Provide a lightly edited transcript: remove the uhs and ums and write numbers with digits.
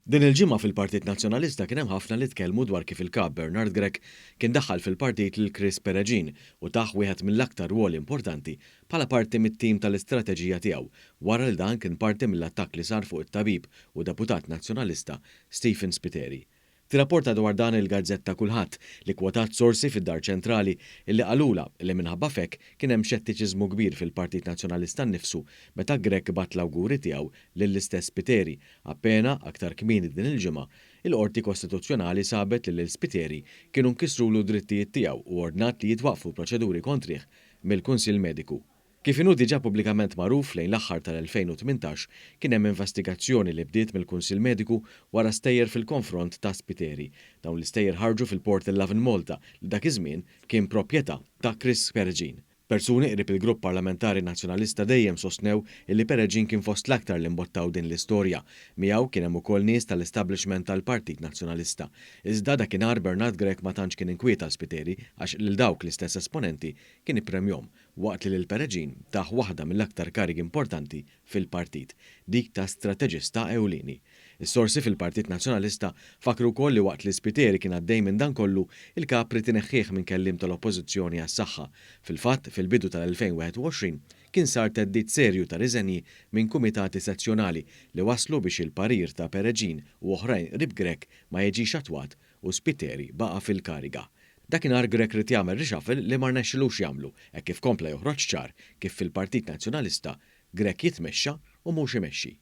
Din il-ġimgħa fil-Partit Nazzjonalista kien hemm ħafna li tkellmu dwar kif il-Kap Bernard Grech kien daħħal fil-partit lil Chris Peregin u tah wieħed mill-aktar rwoli importanti bħala parti mit-tim tal-istrateġija tiegħu wara li dan kien parti mill-attakk li sar fuq it-tabib u deputat Nazzjonalista Stephen Spiteri. Tirrapporta dwar dan il-gazzetta Kullħadd li kkwotat sorsi fid-Dar Ċentrali illi qalulha li minħabba f'hekk kien hemm xettiċiżmu kbir fil-Partit Nazzjonalista nnifsu meta Grech bagħat l-awguri tiegħu lill-istess Spiteri appena aktar kmieni din il-ġimgħa il-Qorti Kostituzzjonali sabet li lil Spiteri kienu nkisrulu d-drittijiet tiegħu u ordnat li jitwaqqfu proċeduri kontrih mill-Kunsill Mediku. Kif inhu diġà pubblikament magħruf, lejn l-aħħar tal-2018 kien hemm investigazzjoni li bdiet mill-Kunsill Mediku wara stejjer fil-konfront ta' Spiteri. Dawn l-istejjer ħarġu fil-portal Lovin Malta li dak iż-żmien kien proprjetà ta' Chris Peregin. Persuni qrib il-Grupp Parlamentari Nazzjonalista dejjem sostnew illi Peregin kien fost l-aktar li mbottaw din l-istorja. Miegħu kien hemm ukoll nies tal-establishment tal-Partit Nazzjonalista. Iżda dakinhar Bernard Grech ma tantx kien inkwiet għal Spiteri għax lil dawk l-istess esponenti kien ippremjhom waqt li lil Peregin tah waħda mill-aktar karigi importanti fil-partit, dik ta' strateġista ewlieni. Is-sorsi fil-Partit Nazzjonalista fakkru wkoll li waqt li Spiteri kien għaddej minn dan kollu, il-Kap ried ineħħih minn kelliem tal-Oppożizzjoni għas-Saħħa. Fil-fatt, fil-bidu tal-2021 kien sar theddid serju ta' riżenji minn kumitati sezzjonali li wasslu biex il-parir ta' Peregin u oħrajn qrib Grech ma jiġix attwat u Spiteri baqa' fil-kariga. Dakinhar Grech ried jagħmel reshuffle li ma rnexxilux jagħmlu hekk kif kompla joħroġ ċar kif fil-Partit Nazzjonalista Grech jitmexxa u mhux imexxi.